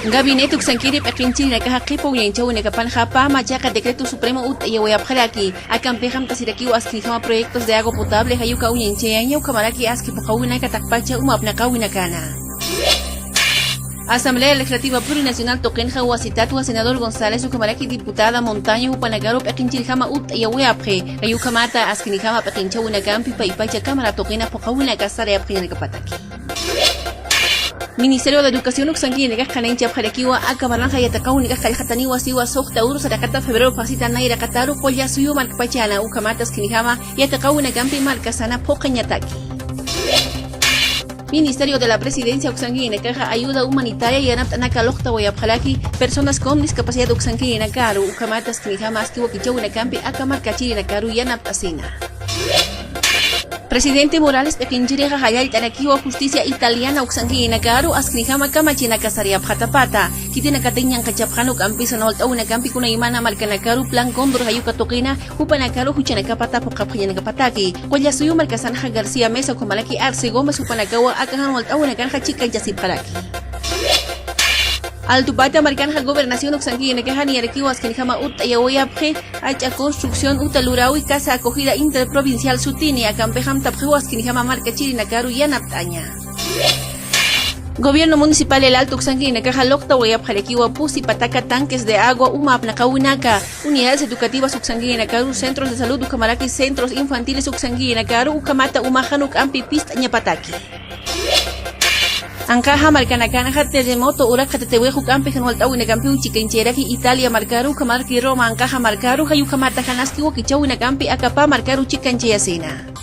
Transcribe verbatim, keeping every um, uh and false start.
Gabinete uksankiri p'iqinchirinakaxa qhipa uñañchawinakapanxa pä machaqa decreto supremo utt'ayawayapxaraki. Akampixam tasirakiw asknijama proyectos de agua potable jayuka uñañchayaña, ukhamaraki aski phuqhawinaka taqpacha uma apnaqawinakana. Asamblea Legislativa Plurinacional tuqinxa wasitatwa senador González ukhamaraki diputada Montaño jupanakaru p'iqinchirjama utt'ayawayapxi. Jayukhamata asknijama p'iqinchawinakampi paypacha cámara tuqina phuqhawinaka sarayapxañanakapataki. Ministerio de Educación uksankirinakax qhanañchapxarakiwa aka barranxa yatiqawinakax qallqataniwa siwa suxta uru saraqata febrero phasita nayraqataru qulla suyu markpachana, ukhamata asknijama yatiqawinakampi markasana phuqhañataki. Ministerio de la Presidencia uksankirinakaxa ayuda humanitaria yanapt'anaka luqtawayapxaraki personas con discapacidad uksankirinakaru, ukhamata asknijama aski wakichawinakampi aka markachirinakaru yanapt'asina. Presidente Morales p'iqinchirixa jallallt'arakiwa justicia italiana uksankirinakaru asknijama kamachinaka sarayapxatapata. Khitinakatiñ ñanqhachapxan ukampisa walt'awinakampi kunaymana markanakaru Plan Cóndor jayuka tuqina jupanakaru juchanakapata phuqhapxañanakapataki. Qulla suyu markasanxa García Meza ukhamaraki Arce Gómez jupanakawa aka jan walt'awinakanxa chikanchasipxaraki. Altupata markanxa Gobernación uksankirinakaxa niyarakiwa asknijama utt'ayawayapxi jach'a construcción uta luräwi Casa Acogida Interprovincial sutini, akampixam tapxiwa asknijama markachirinakaru yanapt'aña. Gobierno Municipal El Alto uksankirinakaxa luqtawayapxarakiwa pusi pataka tanques de agua uma apnaqawinaka, unidades educativas uksankirinakaru centros de salud ukhamaraki centros infantiles uksankirinakaru ukhamata uma jan ukampi pist'añapataki. Anqaxa markanakanxa terremoto uraqxa tatiwix ukampi jan walt'awinakampiw chikanchayaraki Italia markaru ukhamaraki Roma anqaxa markaru, jayukhamata jan aski wakichawinakampi aka pä markaru chikanchayasina.